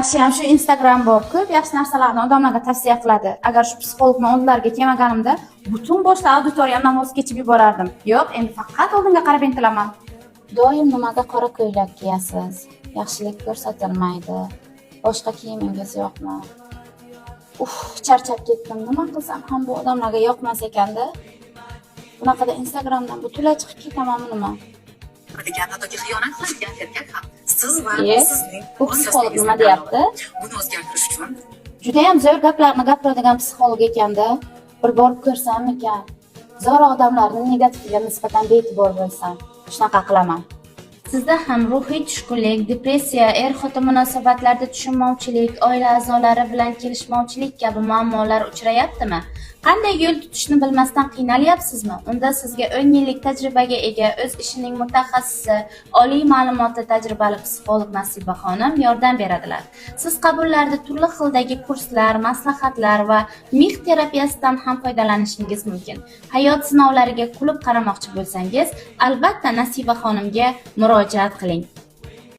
Yaxshiyam shu Instagram bor, ko'p yaxshi narsalarni odamlarga tavsiya qiladi. Agar shu psixologni oldilariga kelmaganimda, butun boshli auditoriyamdan voz kechib yuborardim. Yo'q, endi faqat oldinga qarab intilaman. Doim nimaga qora ko'ylak kiyasiz? Yaxshilik ko'rsatilmaydi. Boshqa kiyimingiz yo'qmi? Uf, charchab ketdim. Nima qilsam ham bu odamlarga yoqmas ekanda. Bunaqada Instagramdan butunlay chiqib ketamanmi, nima? Degan, hattoki xiyonat qiladigan erkak ham siz va Iye, sizning bu psixolog nima deyapti? Buni o'zgartirish uchun Judayam zo'r gaplarni gapiradigan psixolog ekanda. Bir borib ko'rsammikan? Zo'r odamlarni negativiga nisbatan bee'tibor bo'lsam, shunaqa qilaman. Sizda ham ruhiy tushkunlik, depressiya, er-xotin munosabatlarida tushunmovchilik, oila a'zolari bilan kelishmovchilik kabi muammolar uchrayaptimi? Qanday yo'l tutishni bilmasdan qiynalyapsizmi? Unda sizga 10 yillik tajribaga ega, o'z ishining mutaxassisi, oliy ma'lumotli, tajribali psixolog Nasiba xonim yordam beradilar. Siz qabullarda turli xildagi kurslar, maslahatlar va mix terapiyasidan ham foydalanishingiz mumkin. Hayot sinovlariga kulib qaramoqchi bo'lsangiz, albatta Nasiba xonimga murojaat qiling.